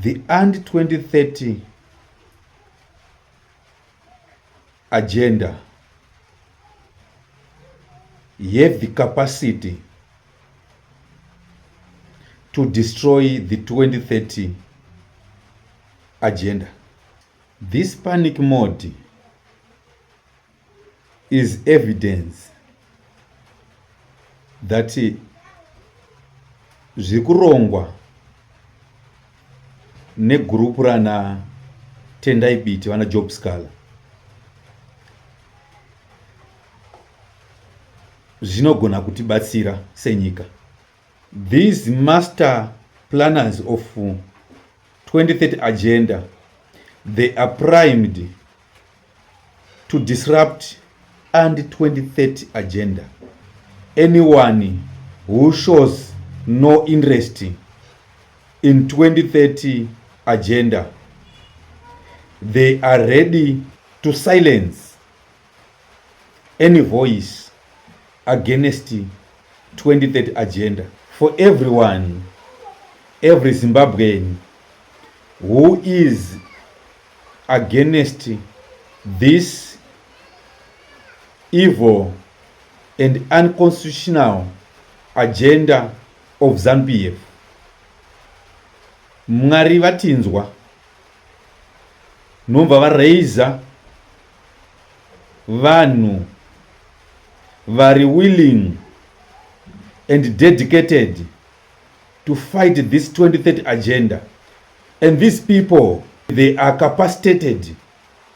The and 2030 agenda have the capacity to destroy the 2030 agenda. This panic mode is evidence that zviri kurongwa negurupu rana Tendai Biti vana Job Scala zvinogona kutibatsira senyika. These master planners of 2030 agenda they are primed to disrupt and 2030 agenda. Anyone who shows no interest in 2030 agenda they are ready to silence any voice against 2030 agenda. For everyone, every Zimbabwean who is against this evil and unconstitutional agenda of ZANU-PF. Mwari vatinzwa nobva varaiza vanhu vari willing and dedicated to fight this 2030 agenda and these people they are capacitated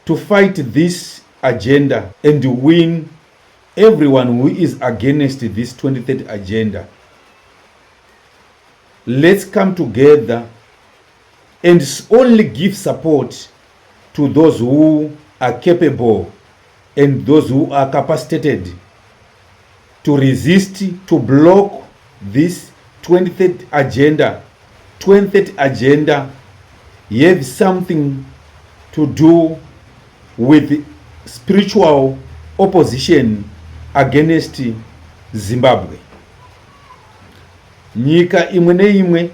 to fight this agenda and win everyone who is against this 2030 agenda. Let's come together and only give support to those who are capable and those who are capacitated to resist, to block this 2030 agenda. 2030 agenda have something to do with spiritual opposition against Zimbabwe. Nyika imwe neimwe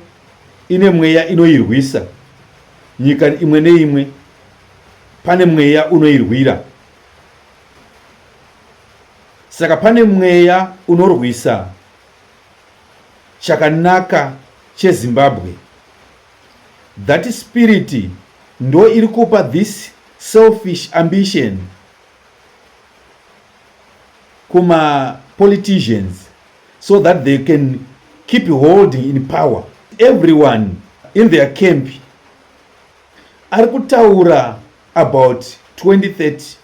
ine mweya inoirwisa. Nyika imwe neimwe pane mweya unoirwira. Saka pane mweya unorwisa chakanaka cheZimbabwe. That spirit ndo iri kupa this selfish ambition kuma politicians so that they can keep holding in power. Everyone in their camp ari kutaura about 2030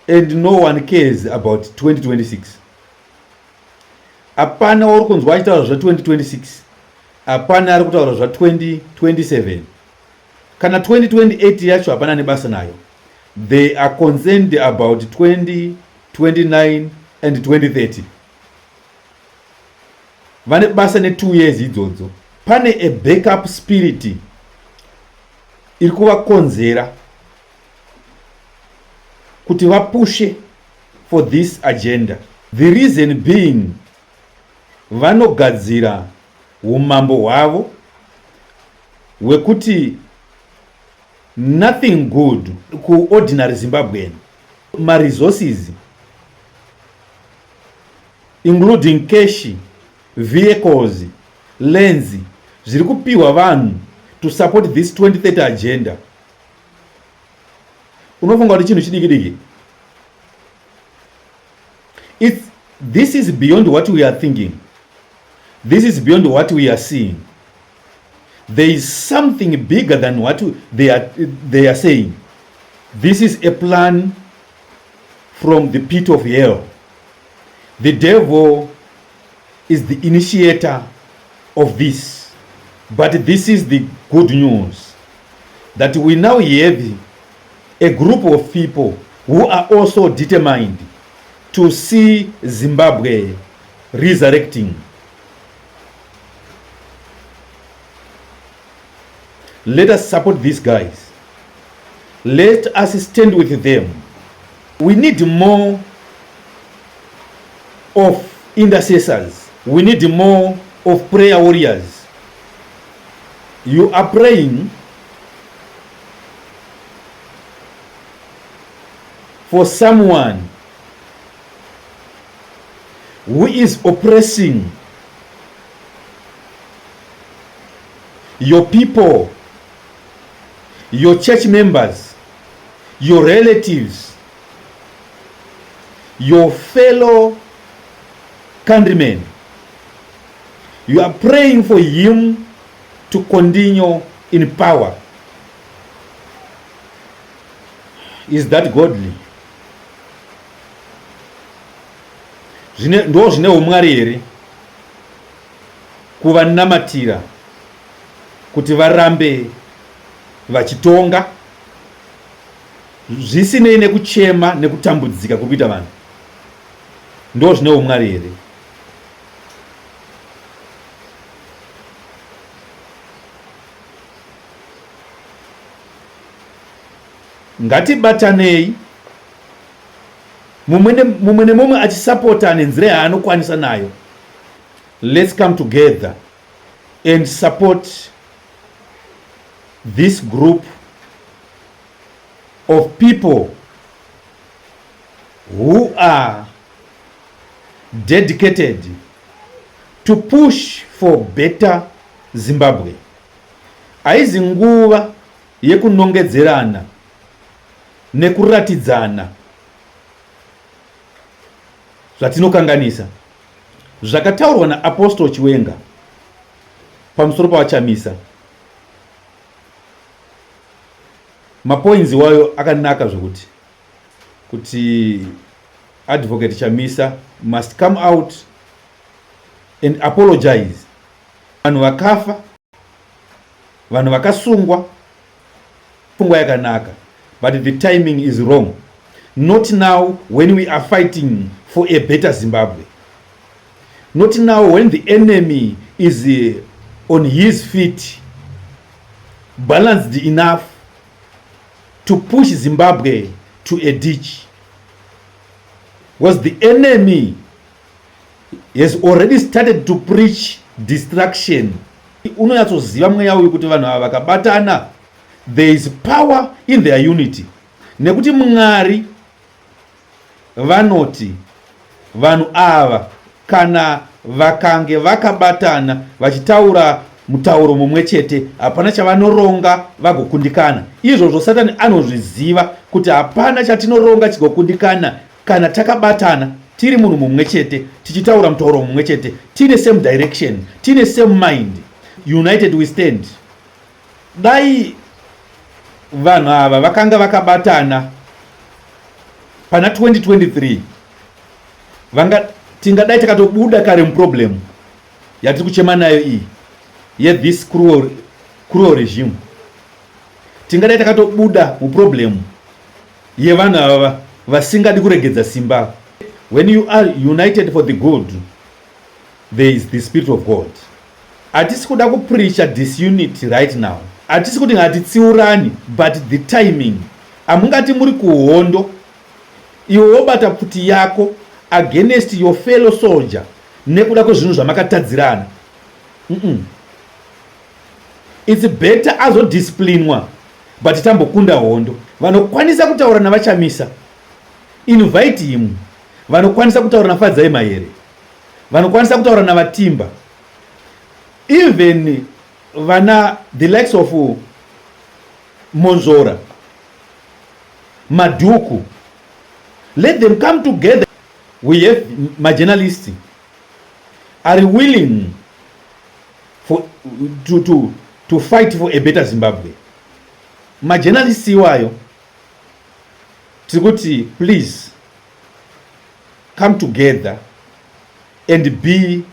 and no one cares about 2026. Hapana wauri kunzwa achitaura zva2026, hapana ari kutaura zva2027, kana 2028 yacho hapana nebasa nayo. They are concerned about 2029 and 2030. Vane basa ne2 years idzodzo. Pane a backup spirit iri kuvakonzera kuti vapushe for this agenda. The reason being, vanogadzira umambo hwavo hwekuti nothing good kuordinary Zimbabwean. Maresources including cash, vehicles, lands zviri kupiwa vanhu to support this 2030 agenda. Unofunga kuti chinhu chidiki diki? This is beyond what we are thinking. This is beyond what we are seeing. There is something bigger than what they are saying. This is a plan from the pit of hell. The devil is the initiator of this. But this is the good news, that we now have a group of people who are also determined to see Zimbabwe resurrecting. Let us support these guys. Let us stand with them. We need more of intercessors. We need more of prayer warriors. You are praying for someone who is oppressing your people, your church members, your relatives, your fellow countrymen. You are praying for him to continue in power. Is that godly? Zvine ndo zvine umwari here kuvanamatira kuti varambe vachitonga zvisinei nekuchema nekutambudzika kuri kuita vanhu? Ndo zvine umwari here? Ngatibatanei mumwe nemumwe achisapota nenzira yaanokwanisa nayo. Let's come together and support this group of people who are dedicated to push for better Zimbabwe. Haizi nguva yekunongedzerana nekuratidzana zvatinokanganisa. Zvakataurwa naApostle Chiwenga pamusoro paVaChamisa, mapoinzi wayo akanaka zvekuti kuti Advocate Chamisa must come out and apologize. Vanhu vakafa, vanhu vakasungwa, pfungwa yakanaka, but the timing is wrong. Not now when we are fighting for a better Zimbabwe. Not now when the enemy is on his feet, balanced enough to push Zimbabwe to a ditch. Because the enemy has already started to preach destruction. Unonyatsoziva mweya uyu kuti vanhu ava vakabatana, there is power in their unity. Nekuti Mwari vanoti vanhu ava kana vakange vakabatana vachitaura mutauro mumwe chete, hapana chavanoronga vagokundikana. Izvozvo Satani anozviziva kuti hapana chatinoronga chigokundikana kana takabatana tiri munhu mumwe chete, tichitaura mutauro mumwe chete, tine same direction, tine same mind. United we stand. Dai vanhu ava vakanga vakabatana pana 2023, vanga tingadai takatobuda kare muproblem yatiri kuchema nayo iyi yethis cruel, cruel regime. Tingadai takatobuda muproblem yevanhu ava vasingadi kuregedza simba. When you are united for the good, there is the spirit of God. Hatisi kuda kupreacha disunity right now. Hatisi kuti ngatitsiurani, but the timing. Hamungati muri kuhondo, iwe wobata pfuti yako against your fellow soldier nekuda kwezvinhu zvamakatadzirana. It's better azodisciplinwa, but tambokunda hondo. Vanokwanisa kutaura naVaChamisa, invite him. Vanokwanisa kutaura naFadzai Mahere, vanokwanisa kutaura naVaTimba, even vana the likes of Monzora, Madhuku. Let them come together. We have majournalists are willing for, to, to, to fight for a better Zimbabwe. Majournalists iwayo tiri kuti please come together and be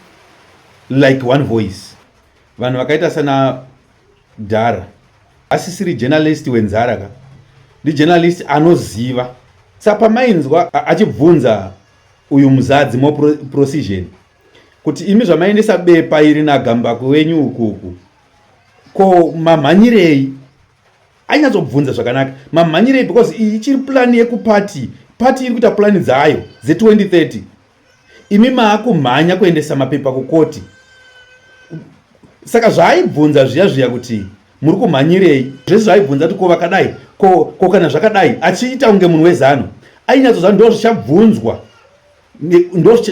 like one voice. Vanhu vakaita sana Dhara asisiri journalist wenzara ka, ndijournalist anoziva. Saka pamainzwa achibvunza uyu muzadzi mo precision kuti imi zvamaendesa bepa iri naGambakwe wenyu ukuku, ko mamhanyirei? Ainyatsobvunza zvakanaka, mamhanyirei? Because iyi ichiri plani yekupati, pati iri kuita plani dzayo dze2030, imi maakumhanya kuendesa mapepa kukoti. Saka zvaaibvunza zviya zviya kuti muri kumhanyirei, zvese zvaaibvunza kuti ko vakadai, ko kana zvakadai, achiita kunge munhu weZanu, ainyatsoziva ndo zvichabvunzwa,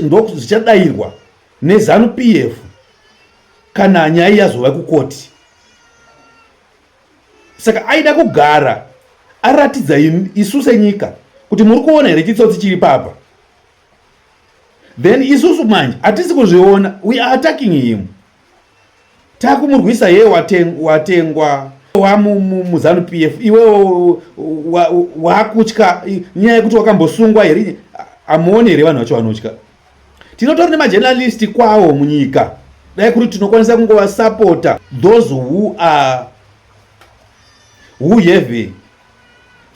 ndo zvichadairwa neZanu PF kana nyaya yazova kukoti. Saka aida kugara aratidza isu senyika kuti muri kuona here chitsotsi chiri papa. Then isusu manje hatisi kuzviona, we are attacking him, takumurwisa. Ye watengwa wamuZanu PF, iwe wakutya nyaya yekuti wakambosungwa here? Amuoni here vanhu vacho vanotya? Tinotori nemajournalist kwawo munyika. Dai kuri tinokwanisa kungovasapota, those who have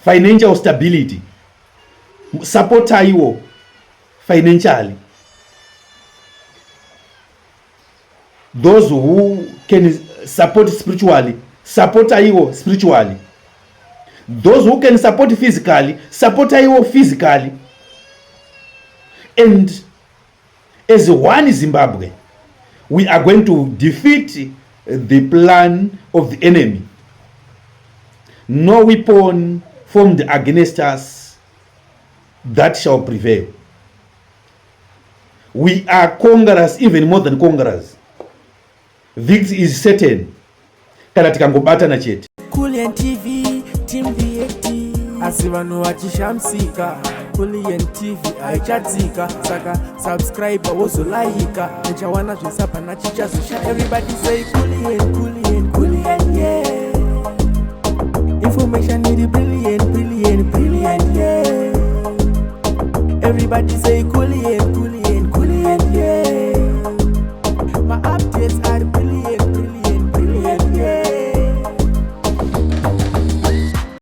financial stability, supportaiwo financially. Those who can support spiritually, supportaiwo spiritually. Those who can support physically, supportaiwo physically. And as one Zimbabwe, we are going to defeat the plan of the enemy. No weapon formed against us that shall prevail. We are conquerors, even more than conquerors. Victory is certain kana tikangobatana chete. Kulian TV, Team VAT, asi vanhu vachishamisika, Kulian TV haichatsika. Saka subscribe, wozolaika, uchawana zvese, hapana chichazosha. Everybody say Kulian, Kulian, Kulian, yeah. Information iri brilliant, brilliant, brilliant, yeah. Everybody say Kulian.